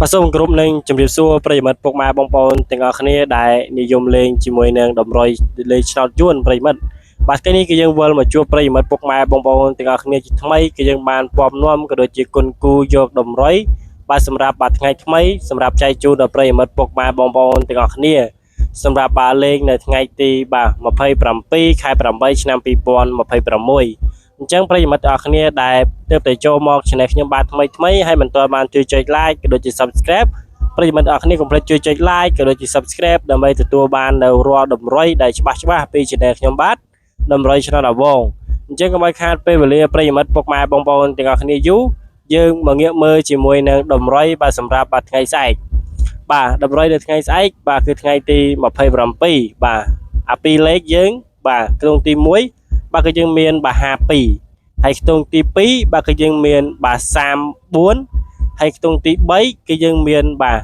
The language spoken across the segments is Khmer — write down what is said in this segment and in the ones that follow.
បាទសូមគោរពនឹងជម្រាបសួរប្រិយមិត្តពុកម៉ែបងប្អូនទាំងអស់គ្នាដែលនិយមលេងជាមួយនឹងតម្រុយលេងឆ្នោតយួនប្រិយមិត្តបាទថ្ងៃនេះគឺយើងវិលមកជួបប្រិយមិត្តពុកម៉ែបងប្អូនទាំងអស់គ្នាជាថ្មីគឺយើងបានពំនាំក៏ដូចជាគុណគូយកតម្រុយបាទសម្រាប់បាទថ្ងៃថ្មីសម្រាប់ចែកជូនដល់ប្រិយមិត្តពុកម៉ែបងប្អូនទាំងអស់គ្នាសម្រាប់បាទលេងនៅថ្ងៃទីបាទ27ខែ8ឆ្នាំ2026អញ្ចឹងប្រិយមិត្តទាំងអស់គ្នាដែលទើបតែចូលមក Channel ខ្ញុំបាទថ្មីថ្មីហើយមិនទាន់បានជួយចុច Like ក៏ដូចជា Subscribe ប្រិយមិត្តទាំងអស់គ្នាកុំភ្លេចជួយចុច Like ក៏ដូចជា Subscribe ដើម្បីទទួលបាននៅរាល់តម្រុយដែលច្បាស់ច្បាស់ពី Channel ខ្ញុំបាទតម្រុយឆ្នោតអាវងអញ្ចឹងកុំឲ្យខាតពេលវេលាប្រិយមិត្តពុកម៉ែបងប្អូនទាំងអស់គ្នាយូរយើងមកងាកមើលជាមួយនឹងតម្រុយបាទសម្រាប់បាទថ្ងៃស្អែកបាទតម្រុយនៅថ្ងៃស្អែកបាទគឺថ្ងៃទី27បាទអាពីរលេខយើងបាទក្នុងទី1បាទគឺយើងមានបាទ52ហើយខ្ទង់ទី2បាទគឺយើងមានបាទ34ហើយខ្ទង់ទី3គឺយើងមានបាទ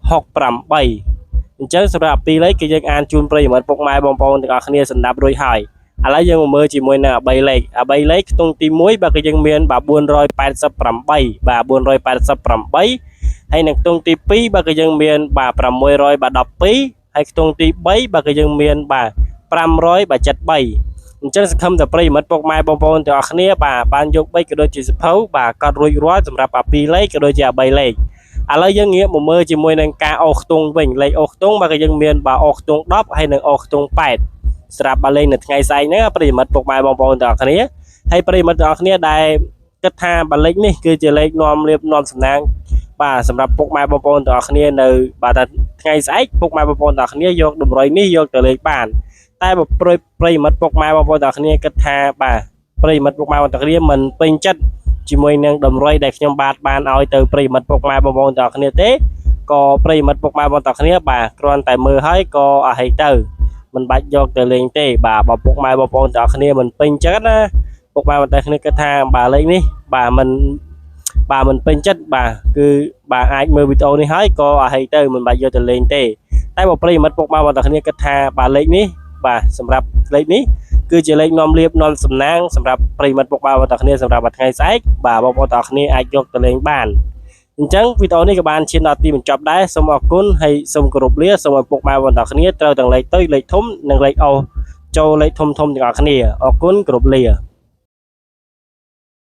68អញ្ចឹងសម្រាប់ពីរលេខគឺយើងអានជូនប្រិយមិត្តពុកម៉ែបងប្អូនទាំងអស់គ្នាសម្រាប់រួចហើយឥឡូវយើងមកមើលជាមួយនឹងអា3លេខអា3លេខខ្ទង់ទី1បាទគឺយើងមានបាទ488បាទ488ហើយនឹងខ្ទង់ទី2បាទគឺយើងមានបាទ600បាទ12ហើយខ្ទង់ទី3បាទគឺយើងមានបាទ500បាទ73អញ្ចឹងសង្ឃឹមថាប្រិយមិត្តពុកម៉ែបងប្អូនទាំងអស់គ្នាបាទបានយកបិចក៏ដូចជាសភៅបាទកត់រួចរាល់សម្រាប់អា2លេខក៏ដូចជាអា3លេខឥឡូវយើងងាកមកមើលជាមួយនឹងការអូសខ្ទង់វិញលេខអូសខ្ទង់បាទក៏យើងមានបាទអូសខ្ទង់10ហើយនិងអូសខ្ទង់8ស្រាប់បាទលេខនៅថ្ងៃស្អែកហ្នឹងប្រិយមិត្តពុកម៉ែបងប្អូនទាំងអស់គ្នាហើយប្រិយមិត្តទាំងអស់គ្នាដែលគិតថាបាទលេខនេះគឺជាលេខនាំលៀបនាំសំណាងបាទសម្រាប់ពុកម៉ែបងប្អូនទាំងអស់គ្នានៅបាទថាថ្ងៃស្អែកពុកម៉ែបងប្អូនទាំងអស់គ្នាយកតម្រុយនេះយកទៅលេខបាន តែបើប្រិយប្រិយមិត្តពុកម៉ែបងប្អូនទាំងអស់គ្នាគិតថាបាទប្រិយមិត្តពុកម៉ែបងប្អូនទាំងអស់គ្នាមិនពេញចិត្តជាមួយនឹងតម្រុយដែលខ្ញុំបាទបានឲ្យទៅប្រិយមិត្តពុកម៉ែបងប្អូនទាំងអស់គ្នាទេក៏ប្រិយមិត្តពុកម៉ែបងប្អូនទាំងអស់គ្នាបាទគ្រាន់តែមើលហើយក៏អស់ហីទៅមិនបាច់យកទៅលេងទេបាទបើពុកម៉ែបងប្អូនទាំងអស់គ្នាមិនពេញចិត្តណាពុកម៉ែបងប្អូនទាំងអស់គ្នាគិតថាបាទលេខនេះបាទមិនបាទមិនពេញចិត្តបាទគឺបាទអាចមើលវីដេអូនេះហើយក៏អស់ហីទៅមិនបាច់យកទៅលេងទេតែបើប្រិយមិត្តពុកម៉ែបងប្អូនទាំងអស់គ្នាគិតថាបាទលេខនេះ បាទសម្រាប់លេខនេះគឺជាលេខនាំលៀបនាំសំណាងសម្រាប់ប្រិយមិត្តពុកម៉ែបងប្អូនទាំងគ្នាសម្រាប់ថ្ងៃស្អែកបាទបងប្អូនទាំងគ្នាអាចយកទៅលេងបានអញ្ចឹងវីដេអូនេះក៏បានឈានដល់ទីបញ្ចប់ដែរសូមអរគុណហើយសូមគោរពលាសូមឲ្យពុកម៉ែបងប្អូនទាំងគ្នាត្រូវទាំងលេខតូចលេខធំនិងលេខអូសចូលលេខធំធំទាំងអស់គ្នាអរគុណគោរពលា។